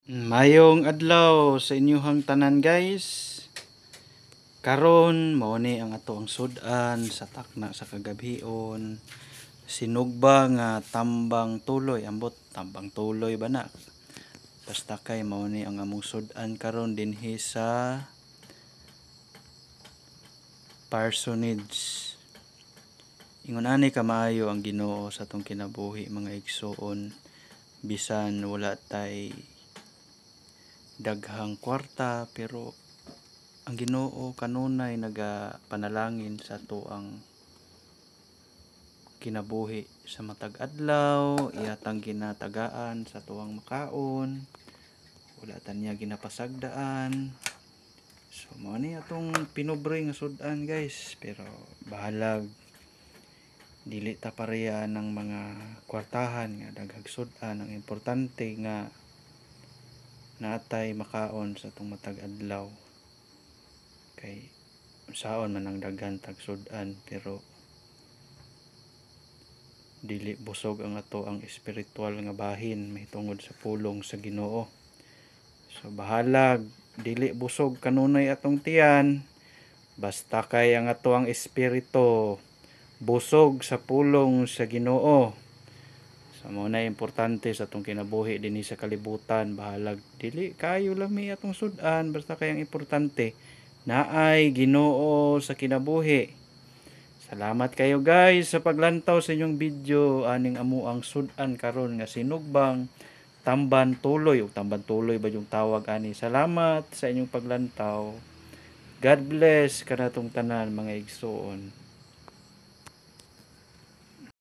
Mayong adlaw sa inyuhang tanan, guys. Karon mao ni ang ato ang sud-an sa takna sa kagabhion. Sinugba nga tambang tuloy, ambot tambang tuloy ba na. Basta kay mao ni ang among sud-an karon dinhi sa Parsonage. Ingon ani kamaayo ang Ginoo sa atong kinabuhi, mga igsuon, bisan wala tay daghang kwarta, pero ang Ginoo kanunay nagapanalangin sa ato ang kinabuhi sa matag adlaw. Iyatang ginatagaan sa tuang makaon, wala ta niya ginapasagdaan. So mao ni atong pinobre nga sud-an, guys, pero bahalag dili ta pareha ng mga kwartahan nga daghang sud-an. Ang importante nga naatay makaon sa atong matag adlaw, kay unsaon man ang daghan tag sud-an pero dili busog ang ato ang espiritual nga bahin mahitungod sa pulong sa Ginoo. So bahalag dili busog kanunay atong tiyan, basta kay ang ato ang espiritu busog sa pulong sa Ginoo. So mao na importante sa atong kinabuhi dinhi sa kalibutan. Bahalag dili kayo lami atong sud-an, basta kay ang importante naay Ginoo sa kinabuhi. Salamat kayo, guys, sa paglantaw sa inyong video aning amo ang sud-an karon nga sinugbang tamban tuloy o tamban tuloy ba yung tawag ani. Salamat sa inyong paglantaw. God bless kanatong tanan, mga igsuon.